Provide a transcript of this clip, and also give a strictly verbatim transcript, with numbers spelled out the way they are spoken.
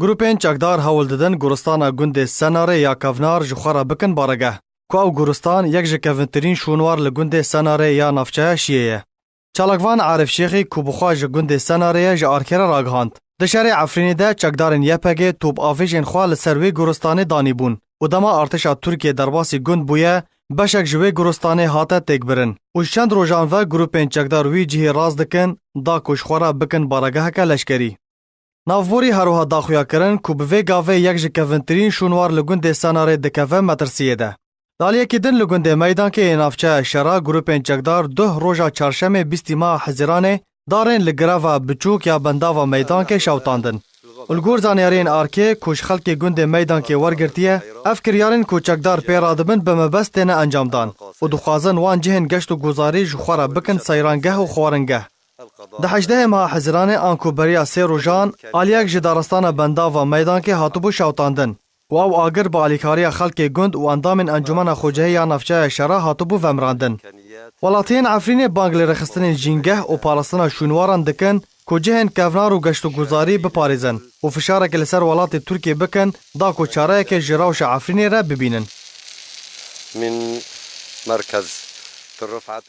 Grûpên çekdar hewl didin guristana gundê Senarê ya Kevnar ji xwe re bikin baregeh, ku ew guristan yek ji kevintirîn şûnwar li gundê Senarê ya navçeya Şiyê ye. Çalakvan Arif Şêxî ku bi xwe ji gundê Senarê ye ji Arkê re ragihand. Di şerê Efrînê de çekdarên Y P G topavêjên xwe li ser wê goristanê danîbûn û dema artêşa Tirkiyê derbasî gund bûye, beşek ji wê goristanê hate têkbirin û ji çend rojan ve grûpên çekdar wî cihê rast dikin da ku ji xwe re bikin baregeheke leşkerî. Navborî her wiha daxuya kirin ku bi vê gavê yek ji kevintirîn şûnwar li gundê Senarê dikeve metirsiyê de. Di aliyekî din li gundê Meydankê yê navçeya Şera grûpên çekdar duh roja çarşemê bîstî meha Hezîranê darên li greva biçûk ya bendava Meydankê şewtandin. Û li gor zanyariyên Arkê ku ji xelkê gundê Meydankê wergirtiye, ev kiryarên ku çekdar pê radibin bi mebest têne encamdan û dixwazin wan cihên geşt û guzarî ji xwe re bikin seyrangeh û xwaringeh. Di hejdehê meha Hezîranê anku beriya sê rojan aliyek ji daristana bendava Meydankê hatibû şewtandin û ew agir bi alîkariya xelkê gund û endamên Encûmena Xwecihî ya Navçeya Şera hatibû vemirandin. Welatiyên Efrînê bang li rêxistinên jîngeh û parastina şûnwaran dikin ku cihên kevnar û geştûguzarî biparêzin û fişarekê li ser welatê Tirkiyê bikin da ku çareyekê ji rewşa Efrînê re bibînin. من مركز في الرفعة